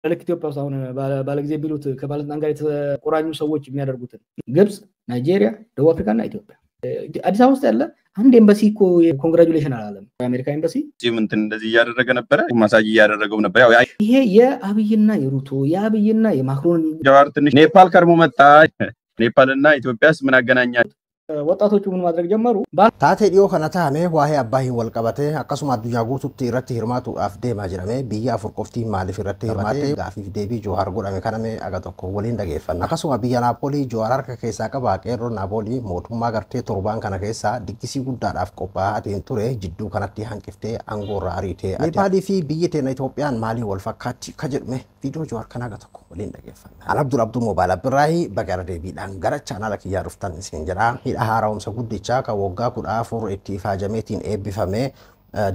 ልክ ኢትዮጵያ ውስጥ አሁን ባለጊዜ ቢሉት ከባለስልጣን ጋር የተቆራኙ ሰዎች የሚያደርጉትን ግብፅ፣ ናይጄሪያ፣ ደቡብ አፍሪካ እና ኢትዮጵያ። አዲስ አበባ ውስጥ ያለ አንድ ኤምባሲ እኮ congratulation አላለም። የአሜሪካ ኤምባሲ እንትን እንደዚህ እያደረገ ነበረ፣ ማሳጅ እያደረገው ነበር። ያው ይሄ የአብይና የሩቶ፣ የአብይና የማክሮን። ጀዋር ትንሽ ኔፓል ከርሞ መጣ። ኔፓልና ኢትዮጵያስ ምን አገናኛል? ወጣቶቹ ምን ማድረግ ጀመሩ? Taatee dhiyoo kana taa'ame waa'ee Abbaahiin wal qabatee akkasuma addunyaa guutuutti irratti hirmaatuudhaaf deemaa jedhame biyya afur qofti maaliif irratti hirmaate gaafiif deebii Johaar godhame kaname aga tokko waliin dhageeffanna. Akkasuma biyya Naapoolii Johaar harka keessaa qaba. Qeerroon Naapoolii mootummaa gartee torbaan kana keessaa diggisii guddaadhaaf qophaa'aa ture jidduu kanatti hanqiftee aangoorra ariitee. Neepaalii fi biyyi teenya Itoophiyaan maaliin wal fakkaatti ka jedhame viidiyoo Johaar kana aga tokko waliin dhageeffanna. An Abdul Abduu Moobaayil Abdirraahii bagara deebiidhaan gara chaanaala kiyyaa dhuftan isin jedha. Hidha haaromsa guddichaa kan waggaa 14 itti ifaajameetiin eebbifame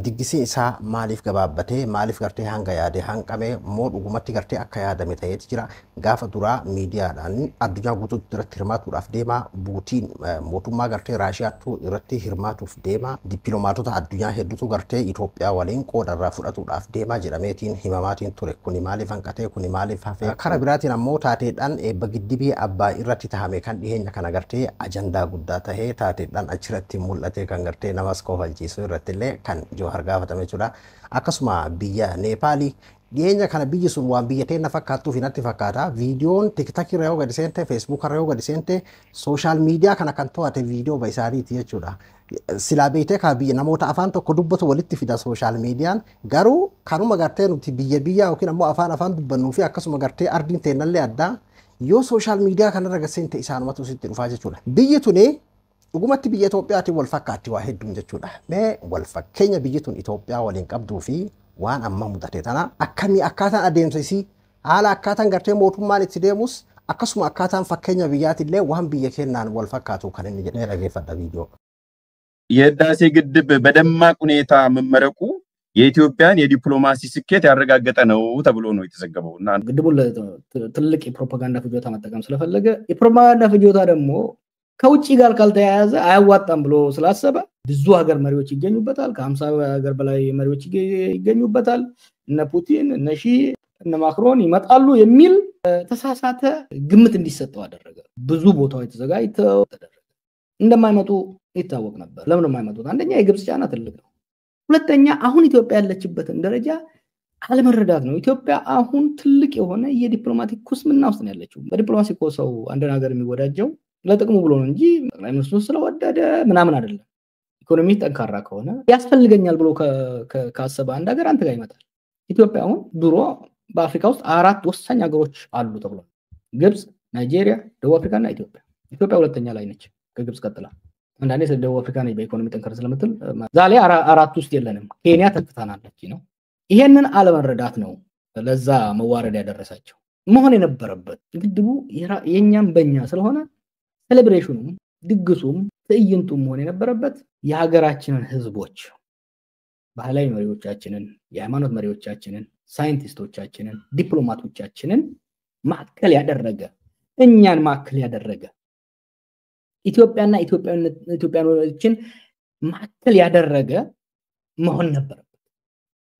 diggisiin isaa maaliif gabaabbatee, maaliif gartee hanga yaade hanqame, moo dhugumatti gartee akka yaadame ta'eeti jira? Gaafa duraa miidiyaadhaan addunyaa guutuutti irratti hirmaatuudhaaf deema, buutiin mootummaa gartee Raashiyaattu irratti hirmaatuuf deema, dippiloomaatota addunyaa hedduutu gartee Itoophiyaa waliin qoodarraa fudhatuudhaaf deema jedhameetiin himamaatiin ture. Kuni maaliif hanqatee? Kuni maaliif hafee? Kara biraatiin ammoo taateedhaan eebba giddibii Abbaa irratti tahame kan dhiheenya kana gartee ajandaa guddaa tahee taateedhaan achirratti mul'ate kan gartee namas kofalchiisu irratti illee kan Johaar gaafatame jechuudha. Akkasuma biyya Neepaalii dhiyeenya kana biyyi sun waan biyya teenna fakkaattuuf natti fakkaata. Viidiyoon TikTok irra yoo gadi seente, Facebook irra yoo gadi seente, social media kana kan to'ate viidiyoo isaaniiti jechuudha. Silaa beektee kaa biyya namoota afaan tokko dubbatu walitti fida social mediaan, garuu kanuma gartee nuti biyya biyya yookiin ammoo afaan afaan dubbannuu fi akkasuma gartee ardiin teennallee addaa yoo social media kanarra gad seente isaanumatu sitti dhufaa jechuudha. Biyyi tuni dhugumatti biyya Itoophiyaatiin wal fakkaatti waa hedduun jechuudha. Mee wal fakkeenya biyyi tun Itoophiyaa waliin qabduu fi waan amma mudate tana akkamii, akkaataan adeemsa isii, haala akkaataan gartee mootummaan itti deemus, akkasuma akkaataan fakkeenya biyyaatillee waan biyya kennaan wal fakkaatu kan inni jedhee dhageeffadha viidiyoo. የህዳሴ ግድብ በደማቅ ሁኔታ መመረቁ የኢትዮጵያን የዲፕሎማሲ ስኬት ያረጋገጠ ነው ተብሎ ነው የተዘገበው። እና ግድቡን ለትልቅ የፕሮፓጋንዳ ፍጆታ መጠቀም ስለፈለገ፣ የፕሮፓጋንዳ ፍጆታ ደግሞ ከውጭ ጋር ካልተያያዘ አያዋጣም ብሎ ስላሰበ ብዙ ሀገር መሪዎች ይገኙበታል። ከ50 ሀገር በላይ መሪዎች ይገኙበታል። እነ ፑቲን፣ እነ ሺ፣ እነ ማክሮን ይመጣሉ የሚል ተሳሳተ ግምት እንዲሰጠው አደረገ። ብዙ ቦታዎች ተዘጋጅተው ተደረገ። እንደማይመጡ ይታወቅ ነበር። ለምን የማይመጡት? አንደኛ የግብፅ ጫና ትልቅ ነው። ሁለተኛ አሁን ኢትዮጵያ ያለችበትን ደረጃ አለመረዳት ነው። ኢትዮጵያ አሁን ትልቅ የሆነ የዲፕሎማቲክ ኩስምና ውስጥ ነው ያለችው። በዲፕሎማሲ እኮ ሰው አንድን ሀገር የሚወዳጀው ለጥቅሙ ብሎ ነው እንጂ ጠቅላይ ሚኒስትሩ ስለወደደ ምናምን አይደለም። ኢኮኖሚ ጠንካራ ከሆነ፣ ያስፈልገኛል ብሎ ካሰበ አንድ ሀገር አንተ ጋር ይመጣል። ኢትዮጵያ አሁን ድሮ በአፍሪካ ውስጥ አራት ወሳኝ ሀገሮች አሉ ተብሏል። ግብፅ፣ ናይጄሪያ፣ ደቡብ አፍሪካ እና ኢትዮጵያ። ኢትዮጵያ ሁለተኛ ላይ ነች ከግብፅ ቀጥላ። አንዳንዴ ደቡብ አፍሪካ ነች በኢኮኖሚ ጠንከር ስለምትል ዛሬ አራት ውስጥ የለንም። ኬንያ ተክታናለች ነው። ይሄንን አለመረዳት ነው ለዛ መዋረድ ያደረሳቸው። መሆን የነበረበት ግድቡ የኛም በእኛ ስለሆነ celebration ኑም ድግሱም ትዕይንቱም መሆን የነበረበት የሀገራችንን ህዝቦች፣ ባህላዊ መሪዎቻችንን፣ የሃይማኖት መሪዎቻችንን፣ ሳይንቲስቶቻችንን፣ ዲፕሎማቶቻችንን ማዕከል ያደረገ፣ እኛን ማዕከል ያደረገ፣ ኢትዮጵያና ኢትዮጵያኖችን ማዕከል ያደረገ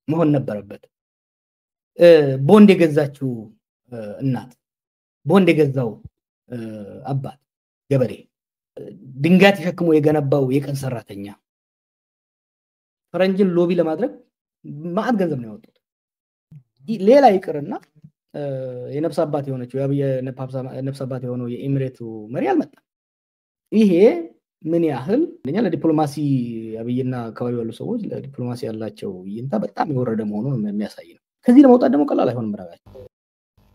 መሆን ነበረበት። ቦንድ የገዛችው እናት፣ ቦንድ የገዛው አባት ገበሬ፣ ድንጋይ ተሸክሞ የገነባው የቀን ሰራተኛ፣ ፈረንጅን lobby ለማድረግ ማዕት ገንዘብ ነው ያወጡት። ሌላ ይቅርና የነፍስ አባት የሆነችው የአብይ ነፍስ አባት የሆነው የኤሚሬቱ መሪ አልመጣም። ይሄ ምን ያህል አንደኛ ለዲፕሎማሲ አብይና አካባቢ ያሉ ሰዎች ለዲፕሎማሲ ያላቸው እይታ በጣም የወረደ መሆኑን የሚያሳይ ነው። ከዚህ ለመውጣት ደግሞ ቀላል አይሆንም። በነገራችን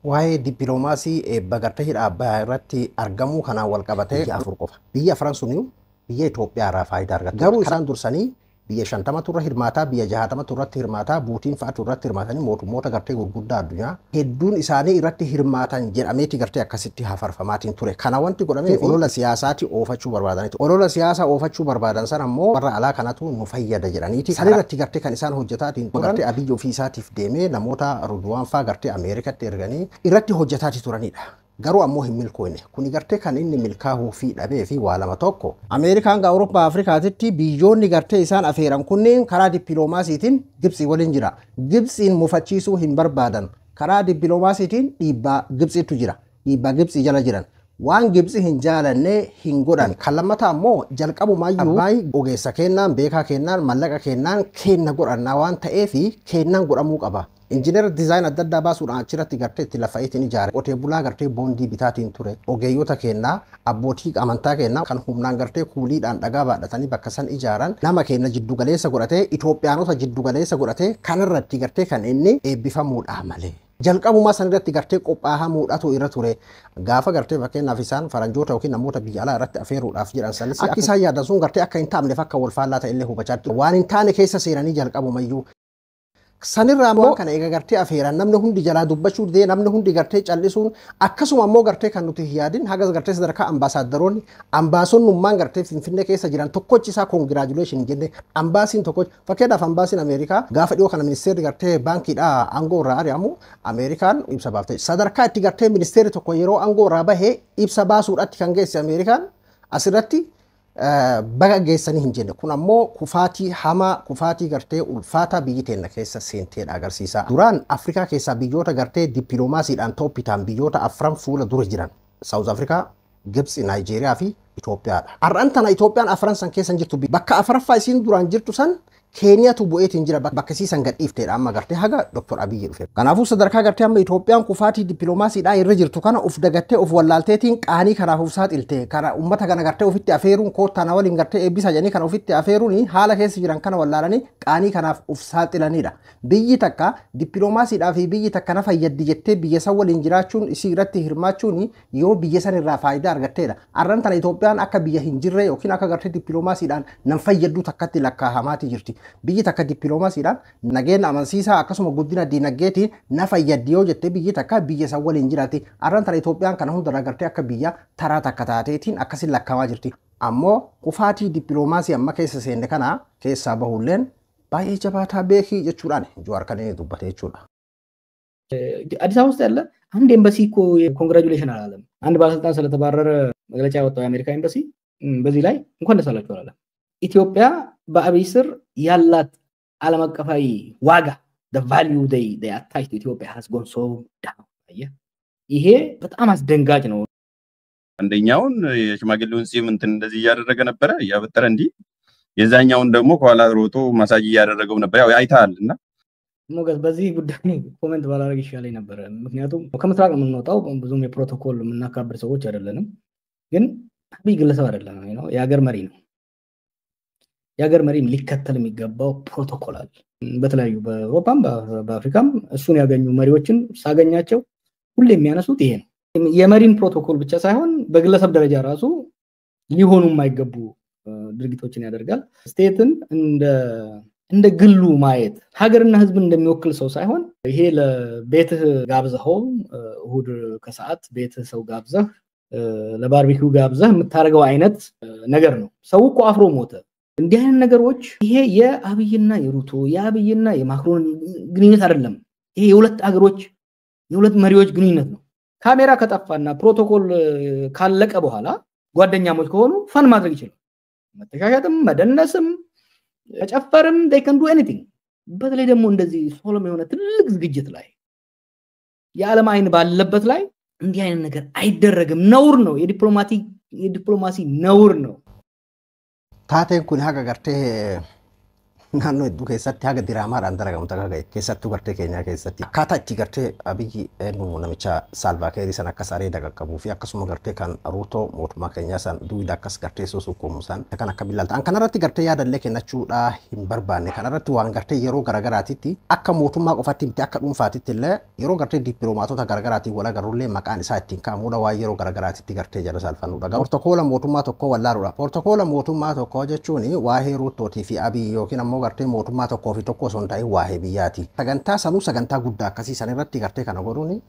Waa'ee dippiloomaasii eebba gartee hidha Abbayyaa irratti argamuu kanaan wal qabatee biyya afur qofa. Biyya afran sunii biyya Itoophiyaa irraa faayidaa argatu. Garuu isaan dursanii biyya 50tu irra hirmaataa, biyya 60tu irratti hirmaataa, buutiin fa'aatu irratti hirmaatanii mootummoota gartee gurguddaa addunyaa hedduun isaanii irratti hirmaatan jedhameeti gartee akkasitti hafarfamaatiin ture. Kana wanti godhamee olola siyaasaati oofachuu barbaadaniiti. Olola siyaasaa oofachuu barbaadan sana ammoo warra alaa kanatu nu fayyada jedhaniiti. San irratti gartee kan isaan hojjetaatiin gartee Abiyyi ofii isaatiif deemee namoota Ruduwaan fa'aa gartee Ameerikatti erganii irratti hojjetaati turanidha. Garuu ammoo hin milkoofne. Kuni gartee kan inni milkaa'uu fi dhabee fi waa lama tokko. Ameerikaan gaa Awurooppaa Afrikaatitti biyyoonni gartee isaan afeeran kunneen karaa dippiloomaasiitiin Gibxii waliin jira. Gibxiin mufachiisuu hin barbaadan. Karaa dippiloomaasiitiin dhiibbaa Gibxiitu jira. Dhiibbaa Gibxii jala jiran. Waan Gibxi hin jaalanne hin godhan. Kan lammataa immoo jalqabumaayyuu Abbaay ogeessa kennaan, beekaa kennaan, mallaqa kennaan kenna godhannaa waan ta'eef kennaan godhamuu qaba. Injiinar design adda addaa baasuudhaan achirratti gartee itti lafa'iitiin ijaare. Qotee bulaa gartee boondii bitaatiin ture. Ogeeyyota kennaa, abbootii amantaa kennaa kan humnaan gartee kuuliidhaan dhagaa baadhatanii bakka san ijaaran nama kenna jiddugaleessa godhatee, Itoophiyaanota jiddugaleessa godhatee kanarratti gartee kan inni eebbifamuudha malee. Jalqabumaa san irratti gartee qophaahamuudhatu irra ture. Gaafa gartee fakkeenyaaf isaan faranjoota yookiin namoota biyya alaa irratti afeeruudhaaf jedhan sanis akka isaan yaadan sun gartee akka hin taamneef akka wal faallaa ta'e illee hubachaa jiru. Waan hin taane keessa seenanii jalqabumayyuu. Sanirraa immoo kana eega gartee afeeran namni hundi jalaa dubbachuu didee, namni hundi gartee callisuun, akkasuma immoo gartee kan nuti hin yaadin hagas gartee sadarkaa ambaasaadaroonni ambaasonnummaan gartee Finfinnee keessa jiran tokkochi isaa congratulation jenne. Ambaasiin tokkochi, fakkeenyaaf ambaasiin Ameerikaa, gaafa dhiyoo kana ministeerri gartee baankiidhaa aangoo irraa ari'amu Ameerikaan ibsa baafte. Sadarkaa itti gartee ministeerri tokko yeroo aangoo irraa bahee ibsa baasuudhaatti kan geesse Ameerikaan asirratti baga geessanii hin jenne. Kun ammoo kufaatii hamaa, kufaatii gartee ulfaataa biyyi teenna keessa seenteedha agarsiisa. Duraan Afrikaa keessaa biyyoota gartee dippiloomaasiidhaan top ta'an biyyoota afran fuula dura jiran South Africa, Gibxi, Naayijeeriyaa fi Itoophiyaadha. Har'aan tana Itoophiyaan afran san keessa hin jirtu. Bakka afuraffaa isiin duraan jirtu san Keeniyatu bu'eetiin jira, bakka isii san gadhiifteedha amma gartee haga Dr. Abiyyi dhufe. Kanaafuu sadarkaa gartee amma Itoophiyaan kufaatii dippiloomaasiidhaa irra jirtu kana uf dagattee, of wallaalteetiin qaanii kanaaf uf saaxilte. Kana uummata kana gartee ofitti afeeruun, koottaa na waliin gartee eebbisa jedhanii kana ofitti afeeruun, haala keessa jiran kana wallaalanii qaanii kanaaf uf saaxilanidha. Biyyi takka dippiloomaasiidhaa fi biyyi takka na fayyaddi jettee biyya san waliin jiraachuun, isii irratti hirmaachuun yoo biyya san irraa faayidaa argatteedha. Arran tana Itoophiyaan akka biyya hin jirre yookiin akka gartee dippiloomaasiidhaan nan fayyaddu takkatti lakkaa'amaati jirti. Biyyi takka dippiloomaasiidhaan nageenya amansiisaa akkasuma guddina diinagdeetiin na fayyaddi yoo jette biyyi takka biyya san waliin jiraatti. Arran tana Itoophiyaan kana hundarraa gartee akka biyya taraa takka taateetiin akkasin lakkaa'amaa jirti. Ammoo kufaatii dippiloomaasii amma keessa seenne kana keessaa bahulleen baay'ee jabaataa beekii jechuudhaan Jawaar kan inni dubbate jechuudha. አዲስ አበባ ውስጥ ያለ አንድ ኤምባሲ እኮ congratulation አላለም። አንድ ባለስልጣን ስለተባረረ መግለጫ ያወጣው የአሜሪካ ኤምባሲ በዚህ ላይ እንኳን ደስ አላችሁ አላለም። ኢትዮጵያ በአብይ ስር ያላት ዓለም አቀፋዊ ዋጋ, the value they attach to Ethiopia has gone so down። አየህ፣ ይሄ በጣም አስደንጋጭ ነው። አንደኛውን የሽማግሌውን ጺም እንትን እንደዚህ እያደረገ ነበረ፣ እያበጠረ እንዲህ፣ የዛኛውን ደግሞ ከኋላ ሮጦ ማሳጅ እያደረገው ነበር። ያው አይተሃል እና ሞገስ፣ በዚህ ጉዳይ comment ባላደርግ ይሻለኝ ነበረ። ምክንያቱም ከምስራቅ ነው የምንወጣው፣ ብዙም የፕሮቶኮል የምናካብድ ሰዎች አይደለንም። ግን አብይ ግለሰብ አይደለም፣ የሀገር መሪ ነው። የሀገር መሪም ሊከተል የሚገባው ፕሮቶኮል አለ። በተለያዩ በአውሮፓም በአፍሪካም እሱን ያገኙ መሪዎችን ሳገኛቸው ሁሌ የሚያነሱት ይሄ ነው። የመሪን ፕሮቶኮል ብቻ ሳይሆን በግለሰብ ደረጃ ራሱ ሊሆኑ የማይገቡ ድርጊቶችን ያደርጋል። State ን እንደ ግሉ ማየት፣ ሀገርና ሕዝብን እንደሚወክል ሰው ሳይሆን ይሄ ለቤትህ ጋብዘኸው፣ እሁድ ከሰዓት ቤትህ ሰው ጋብዘህ፣ ለ barbecue ጋብዘህ የምታደርገው አይነት ነገር ነው። ሰው እኮ አፍሮ ሞተ። እንዲህ አይነት ነገሮች ይሄ የአብይና የሩቶ፣ የአብይና የማክሮን ግንኙነት አይደለም። ይሄ የሁለት አገሮች የሁለት መሪዎች ግንኙነት ነው። ካሜራ ከጠፋና ፕሮቶኮል ካለቀ በኋላ ጓደኛሞች ከሆኑ fun ማድረግ ይችላል። መተሻሸትም፣ መደነስም፣ መጨፈርም, they can do anything። በተለይ ደግሞ እንደዚህ solemn የሆነ ትልቅ ዝግጅት ላይ፣ የዓለም አይን ባለበት ላይ እንዲህ አይነት ነገር አይደረግም። ነውር ነው። የዲፕሎማሲ ነውር ነው። Taateen kun haga gartee naannoo hedduu keessatti haga diraamaadhaan dalagamu takka ga'e, keessattuu gartee Keenyaa keessatti. Akkaataa itti gartee Abiyyi eenyu namicha Saalvaakeerii san akkas areeda qaqqabuu fi akkasuma gartee kan Ruutoo mootummaa Keenyaa san duwida akkas gartee sosokoomu san kan akka bilaalta. An kanarratti gartee yaadallee kennachuudhaa hin barbaanne. Kanarratti waan gartee yeroo garagaraatitti akka mootummaa qofatti miti, akka dhuunfaatitti illee yeroo gartee dippiloomaatota garagaraatiin wal agarrullee maqaan isaa ittiin ka'amuudha, waan yeroo garagaraatitti gartee jala saalfannuudha. Protokoola mootummaa tokkoo wallaaluudha. Protokoola mootummaa tokkoo jechuun waa'ee Ruuttootii fi Abiyyi yookiin ammoo gartee mootummaa tokkoo fi tokko osoo hin ta'in waa'ee biyyaati. Sagantaa sanuu sagantaa guddaa akkasii san irratti gartee kana godhuun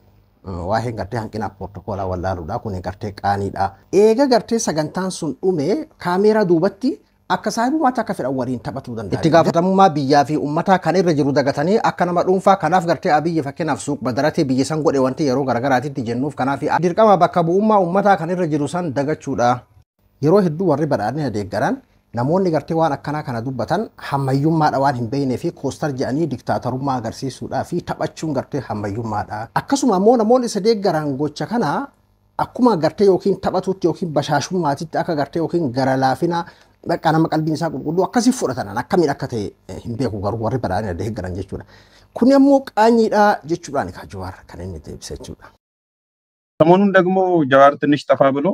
waa'een gartee hanqina protokoola wallaaluudha. Kun gartee qaaniidha. Eega gartee sagantaan sun dhume kaameeraa duubatti akka saahibumaatti akka fedhan waliin taphatuu danda'a. Itti gaafatamummaa biyyaa fi uummataa kan irra jiru dagatanii akka nama dhuunfaa kanaaf gartee Abiyyi fakkeenyaaf suuq badaratee biyya san godhe wanti yeroo garagaraatitti jennuuf kanaaf dirqama bakka bu'ummaa uummataa kan irra jiru san dagachuudha. Yeroo hedduu warri badhaadhina deeggaran Namoonni gartee waan akkanaa kana dubbatan hammayyummaadha waan hin beeknee fi koostar jedhanii diktaatarummaa agarsiisuudhaa fi taphachuun gartee hammayyummaadha. Akkasuma immoo namoonni isa deeggaran gocha kana akkuma gartee yookiin taphatutti yookiin bashaashummaatitti akka gartee yookiin gara laafina bakka nama qalbiin isaa qulqulluu akkasii fudhatan akkamiin akka ta'e hin beeku garuu warri badhaadhina deeggaran jechuudha. Kun immoo qaanyiidha jechuudhaan kan Jawaar kan inni deebise jechuudha. ሰሞኑን ደግሞ ጀዋር ትንሽ ጠፋ ብሎ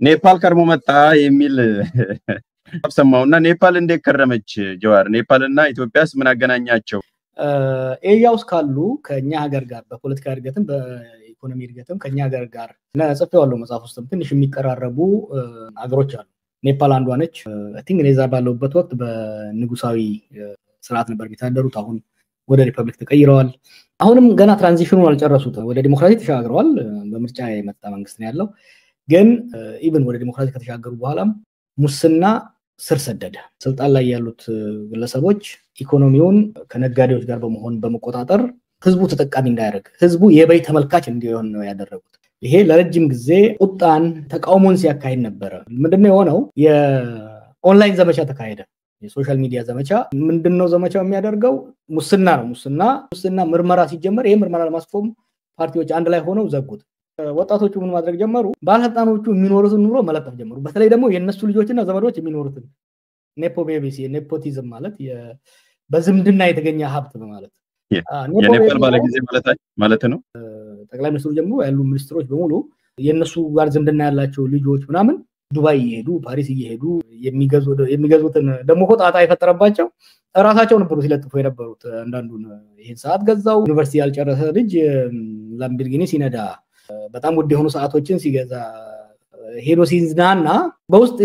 ኔፓል ከርሞ መጣ የሚል ሰማሁና ኔፓል እንዴት ከረመች ጀዋር? ኔፓል እና ኢትዮጵያስ ምን አገናኛቸው? ኤዥያ ውስጥ ካሉ ከኛ ሀገር ጋር በፖለቲካ እድገትም በኢኮኖሚ እድገትም ከኛ ሀገር ጋር ጽፌዋለሁ መጽሐፍ ውስጥም ትንሽ የሚቀራረቡ ሀገሮች አሉ። ኔፓል አንዷ ነች። I think እኔ እዛ ባለሁበት ወቅት በንጉሳዊ ስርዓት ነበር የሚተዳደሩት። አሁን ወደ ሪፐብሊክ ተቀይረዋል። አሁንም ገና transition ኑን አልጨረሱትም። ወደ ዲሞክራሲ ተሻግረዋል። በምርጫ የመጣ መንግስት ነው ያለው። ግን even ወደ ዲሞክራሲ ከተሻገሩ በኋላም ሙስና ስር ሰደደ። ስልጣን ላይ ያሉት ግለሰቦች ኢኮኖሚውን ከነጋዴዎች ጋር በመሆን በመቆጣጠር ህዝቡ ተጠቃሚ እንዳያደርግ፣ ህዝቡ የበይ ተመልካች እንዲሆን ነው ያደረጉት። ይሄ ለረጅም ጊዜ ቁጣን፣ ተቃውሞን ሲያካሂድ ነበረ። ምንድነው የሆነው? የኦንላይን ዘመቻ ተካሄደ። የ social media ዘመቻ። ምንድነው ዘመቻው የሚያደርገው? ሙስና ነው። ሙስና ምርመራ ሲጀመር ይሄ ምርመራ ለማስቆም ፓርቲዎች አንድ ላይ ሆነው ዘጉት። ወጣቶቹ ምን ማድረግ ጀመሩ? ባለስልጣኖቹ የሚኖሩትን ኑሮ መለጠፍ ጀመሩ። በተለይ ደግሞ የነሱ ልጆችና ዘመዶች የሚኖሩትን nepo babies፣ nepotism ማለት በዝምድና የተገኘ ሀብት በማለት የኔፓል ባለጊዜ ማለት ነው። ጠቅላይ ሚኒስትሩ ጀምሮ ያሉ ሚኒስትሮች በሙሉ የነሱ ጋር ዝምድና ያላቸው ልጆች ምናምን ዱባይ እየሄዱ ፓሪስ እየሄዱ የሚገዙትን ደግሞ እኮ ጣጣ የፈጠረባቸው እራሳቸው ነበሩ ሲለጥፉ የነበሩት። አንዳንዱን ይህን ሰዓት ገዛው፣ ዩኒቨርሲቲ ያልጨረሰ ልጅ ላምቦርጊኒ ሲነዳ፣ በጣም ውድ የሆኑ ሰዓቶችን ሲገዛ፣ ሄዶ ሲዝናና በውስጥ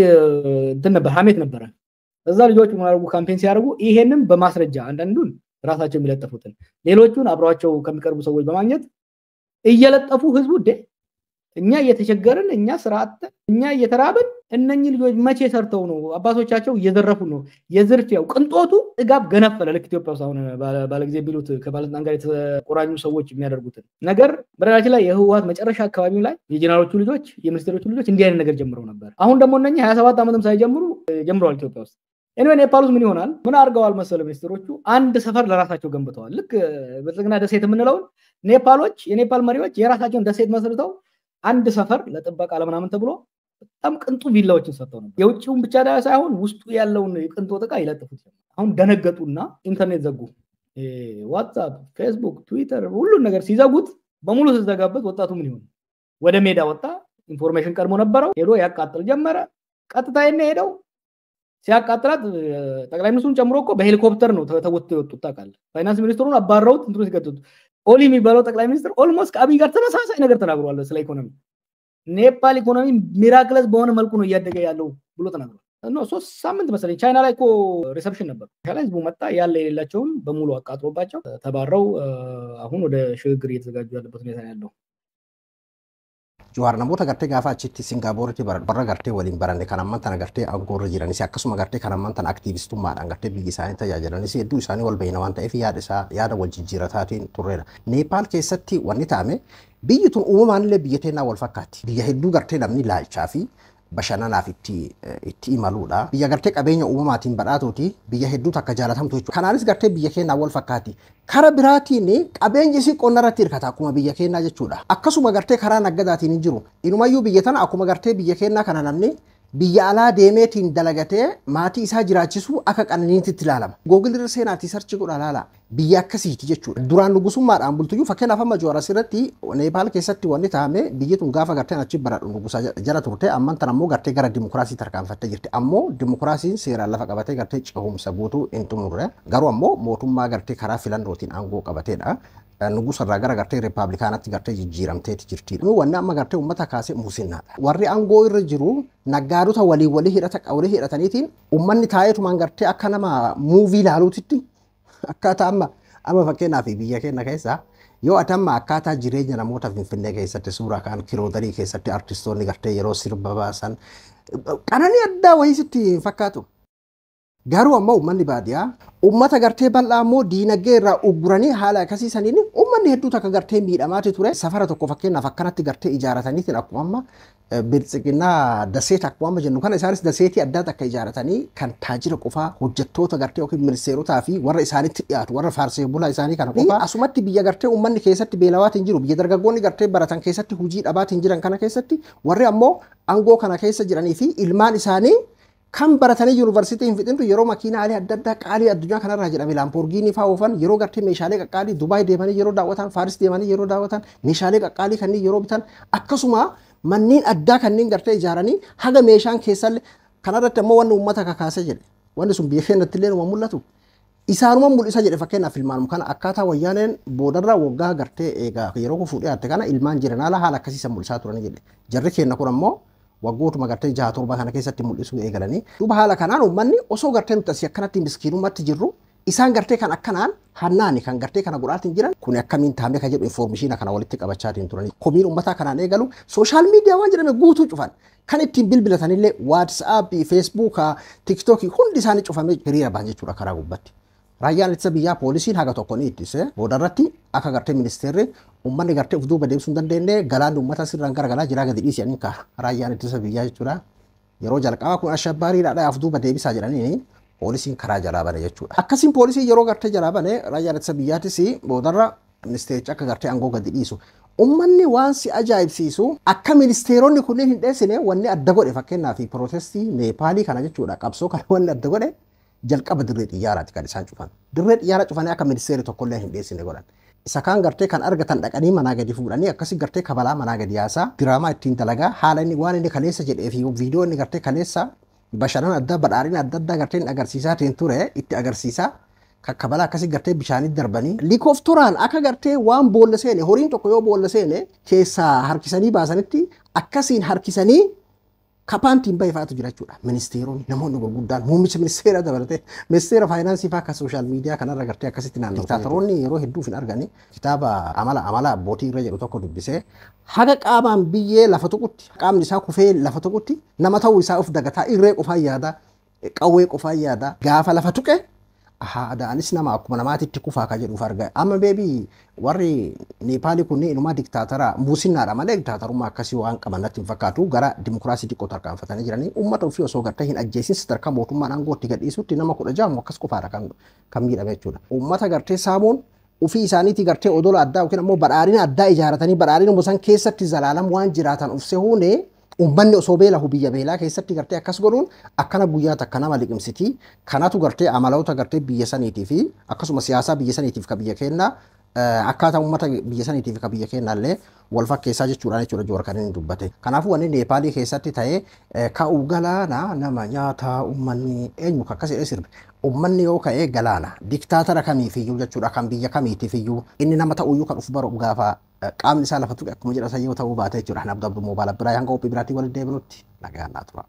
እንትን ነበር፣ ሀሜት ነበረ። እዛ ልጆች ምን አደረጉ? campaign ሲያደርጉ ይሄንን በማስረጃ አንዳንዱን ራሳቸው የሚለጠፉትን ሌሎቹን አብረዋቸው ከሚቀርቡ ሰዎች በማግኘት እየለጠፉ ህዝቡ ደ እኛ እየተቸገርን፣ እኛ ስራ አጥተን፣ እኛ እየተራብን እነኚህ ልጆች መቼ ሰርተው ነው? አባቶቻቸው እየዘረፉ ነው። የዝርፊያው ቅንጦቱ ጥጋብ ገነፈለ። ልክ ኢትዮጵያ ውስጥ አሁን ባለጊዜ ቢሉት ከባለስልጣን ጋር የተቆራኙ ሰዎች የሚያደርጉትን ነገር። በነገራችን ላይ የህወሓት መጨረሻ አካባቢ ላይ የጀነራሎቹ ልጆች የሚኒስቴሮቹ ልጆች እንዲህ አይነት ነገር ጀምረው ነበር። አሁን ደግሞ እነኚህ 27 ዓመትም ሳይጀምሩ ጀምረዋል ኢትዮጵያ ውስጥ። Anyway ኔፓል ውስጥ ምን ይሆናል? ምን አድርገዋል መሰለ ሚኒስትሮቹ አንድ ሰፈር ለራሳቸው ገንብተዋል። ልክ ብልጽግና ደሴት የምንለውን ኔፓሎች፣ የኔፓል መሪዎች የራሳቸውን ደሴት መስርተው አንድ ሰፈር ለጥበቃ ለምናምን ተብሎ በጣም ቅንጡ ቪላዎችን ሰጥተው ነበር። የውጭውን ብቻ ሳይሆን ውስጡ ያለውን የቅንጦት ዕቃ ይለጥፉት። አሁን ደነገጡና ኢንተርኔት ዘጉ። ዋትሳፕ፣ ፌስቡክ፣ ትዊተር ሁሉን ነገር ሲዘጉት በሙሉ ሲዘጋበት ወጣቱ ምን ይሆን? ወደ ሜዳ ወጣ። Information ቀድሞ ነበረው። ሄዶ ያቃጥል ጀመረ። ቀጥታ የነ ሄደው ሲያቃጥላት ጠቅላይ ሚኒስትሩን ጨምሮ እኮ በሄሊኮፕተር ነው ተወጥተው የወጡት ታውቃለህ። ፋይናንስ ሚኒስትሩን አባረውት እንትኑ ሲከቱት ኦሊ የሚባለው ጠቅላይ ሚኒስትር almost ከአብይ ጋር ተመሳሳይ ነገር ተናግሯል ስለ ኢኮኖሚ። ኔፓል ኢኮኖሚ miraculous በሆነ መልኩ ነው እያደገ ያለው ብሎ ተናግሯል። No 3 ሳምንት መሰለኝ ቻይና ላይ እኮ reception ነበር። ቻይና ህዝቡ መጣ፣ ያለ የሌላቸውን በሙሉ አቃጥሎባቸው ተባረው አሁን ወደ ሽግግር እየተዘጋጁ ያለበት ሁኔታ ነው ያለው። Jawaar namoota gartee gaafa achitti Singaappooritti warra gartee waliin baranne kan ammaan tana gartee aangoorra jiranis akkasuma gartee kan ammaan tana aktiivistummaadhaan gartee biyya isaanii tajaajilanis hedduu isaanii wal beeyna waan ta'eef yaada isaa yaada wal jijjiirataatiin turreera. Neepaal keessatti wanni ta'ame biyyi tun uumamaan illee biyya teennaa wal fakkaatti. Biyya hedduu gartee namni laalchaa fi bashannanaaf itti imaluudha. Biyya gartee qabeenya uumamaatiin badhaatuuti biyya hedduu takka jaalatamtu jechuudha. Kanaanis gartee biyya keenyaa wal fakkaatti. Kara biraatiin qabeenyi isii qonna irratti hirkata akkuma biyya keenyaa jechuudha. Akkasuma gartee karaa naggadaatiin hin jiru. Inumayyuu biyya tana akkuma gartee biyya keenyaa kana namni biyya alaa deemeetiin dalagatee maatii isaa jiraachisu akka qananiitti itti ilaalama. Googil irra seenaatii search godha laala. Biyya akkasiiti jechuudha. Duraan nugusummaadhaan bultuyyuu fakkeenyaaf amma Jawaar asirratti Neepaal keessatti wanni taa'ame biyyi tun gaafa garteen achi baradhu nugusa jala turte amman tan ammoo gartee gara dimokiraasii tarkaanfattee jirti. Ammoo dimokiraasiin seeraan lafa qabatee gartee cehumsa guutuu hin xumurre. Garuu ammoo mootummaa gartee karaa filannootiin aangoo qabateedha. Nugusa irraa gara gartee riippaabilikaanatti gartee jijjiiramteeti jirti. Wanni amma gartee uummata kaasee musinnaadha. Warri aangoo irra jiru naggaadota walii walii hidhata walii hidhataniitiin uummanni taa'eetumaan gartee akka nama movie ilaaluutitti akkaataa amma fakkeenyaaf biyya keenya keessa yoo ati amma akkaataa jireenya namoota Finfinnee keessatti suuraa kaan kiroodarii keessatti artistoonni gartee yeroo sirba baasan qananii addaa wayii sitti hin fakkaatu. Garuu ammoo uummanni baadiyyaa uummata gartee bal'aa ammoo diinagdee irraa ugguranii haala akkasii saniin uummanni hedduu takka gartee miidhamaati ture. Safara tokko fakkeenyaaf akkanatti gartee ijaarataniitiin akkuma amma biltsiginnaa daseet akkuma amma jennu kana isaanis daseetii addaa takka ijaaratanii kan taajira qofaa hojjettoota gartee yookiin ministeerotaa fi warra isaanitti dhiyaatu warra faarsee bulaa isaanii kana qofaa asumatti biyya gartee uummanni keessatti beelawaatiin jiru biyya dargaggoonni gartee baratan keessatti hojii dhabaatiin jiran kana keessatti warri ammoo aangoo kana keessa jiranii fi ilmaan isaanii kan baratanii yuunivarsiitii hin fixintu yeroo makiinaalee adda addaa qaalii addunyaa kanarraa jedhame Lamborghini fa'aa oofan yeroo gartee meeshaalee qaqqaalii Dubaay deemanii yeroo daawwatan Faaris deemanii yeroo daawwatan meeshaalee qaqqaalii kanneen yeroo bitan akkasuma manneen addaa kanneen gartee ijaaranii haga meeshaan keessallee kanarratti ammoo wanni uummata kakaasee jedhe wanni sun biyya keenyatti illee numa mul'atu. Isaanuma mul'isa jedhe fakkeenyaaf ilmaanuma kana akkaataa wayyaaneen boodarra waggaa gartee eegaa yeroo kun fuudhee hatte kana ilmaan jiran haala akkasiisan mul'isaa turanii jedhe jarri keenya kun ammoo waggootuma gartee 6-7 kana keessatti mul'isuu eegalanii. Duuba haala kanaan uummanni osoo gartee nuti asii akkanatti miskiinummaatti jirru isaan gartee kan akkanaan hannaani kan gartee kana godhaatiin jiran kun akkamiin taamee kan jedhu informeeshinii kana walitti qabachaatiin turanii. Komiin uummataa kanaan eegalu social media waan jedhame guutuu cufan kan ittiin bilbilatanillee WhatsAppii, Facebookaa, TikTokii hundi isaanii cufamee hiriira ba'an jechuudha karaa gubbatti. Raayyaan ittisa biyyaa poolisiin haga tokko ni ittise boodarratti akka gartee ministeerri uummanni gartee of duuba deebisuu hin dandeenye galaanni uummata sirraan garagalaa jiraa gadi dhiisi jedhanii ka raayyaan ittisa biyyaa jechuudha. Yeroo jalqabaa kun ashabbaariidha of duuba deebisaa jedhanii poolisiin karaa jalaa bane jechuudha. Akkasiin poolisiin yeroo gartee jalaa bane raayyaan ittisa biyyaatis boodarra ministeerichi akka gartee aangoo gadi dhiisu. Uummanni waan si ajaa'ibsiisu akka ministeeronni kunneen hin dheessine wanni adda godhe fakkeenyaaf pirootestii Neepaalii kana jechuudha qabsoo kana wanni adda godhe jalqaba dirree xiyyaaraati kan isaan cufan. Dirree xiyyaara cufanii akka ministeerri tokkollee hin dheessine godhan. Isa kaan gartee kan argatan dhaqanii manaa gadi fuudhanii akkasii gartee kabalaa manaa gadi yaasaa diraamaa ittiin dalagaa haala inni waan inni kaleessa jedhee fi viidiyoo inni gartee kaleessa bashannana addaa badhaadhina adda addaa gartee inni agarsiisaa teen ture itti agarsiisaa kakkabalaa akkasii gartee bishaanitti darbanii likooftoraan akka gartee waan boolla seene horiin tokko yoo boolla seene keessaa harkisanii baasanitti akkasiin harkisanii kapaantiin bahe fa'aatu jira jechuudha. Ministeeronni namoonni gurguddaan muummicha ministeera dabalatee ministeera faayinaansii fa'aa akka social media kanarra gartee akkasitti naannoo. Diktaatoroonni yeroo hedduuf hin argani kitaaba amala amala abbootii irra jedhu tokko dubbisee haga qaamaan biyyee lafa tuqutti qaamni isaa kufee lafa tuqutti nama ta'uu isaa of dagataa irree qofaan yaada qawwee qofaan yaada gaafa lafa tuqe aadaanis nama akkuma namaatitti kufaa ka jedhuuf arga. Amma beebii warri Neepaalii kunniin inumaa diktaatara muusinnaadha malee diktaatarummaa akkasii waan qaban natti hin fakkaatu gara dimokiraasii xiqqoo tarkaanfatanii jiranii uummata ofii osoo gartee hin ajjeesin sadarkaa mootummaan aangootti gadhiisutti nama 16 akkas qofaadha kan miidhame jechuudha. Uummata gartee saamuun ofii isaaniitii gartee odola addaa yookiin ammoo badhaadhina addaa ijaaratanii badhaadhina san keessatti zalaalam waan jiraatan of sehuune uummanni osoo beelahu biyya beelaa keessatti gartee akkas godhuun akkana guyyaa takka nama liqimsiti. Kanatu gartee amaloota gartee biyya saniitii fi akkasuma siyaasaa biyya saniitiif ka biyya keenna akkaataa uummata biyya saniitiif ka biyya keenna illee wal fakkeessaa jechuudhaan jechuudha Jowaar kan inni dubbate. Kanaafuu wanni Neepaalii keessatti ta'ee ka'uu galaana nama nyaata uummanni eenyu akkas jedhee sirbe. Uummanni yoo ka'ee galaana diktaatara kamiifiyyuu jechuudha kan biyya kamiitiifiyyuu inni nama ta'uyyuu kan uf baru gaafa qaamni isaa lafa tuqe akkuma jedhan yoo ta'uu baate jechuudha. Abduu Abduu Moobaala biraa hanga qophii biraatiin walitti deebinutti nagaan naa tura.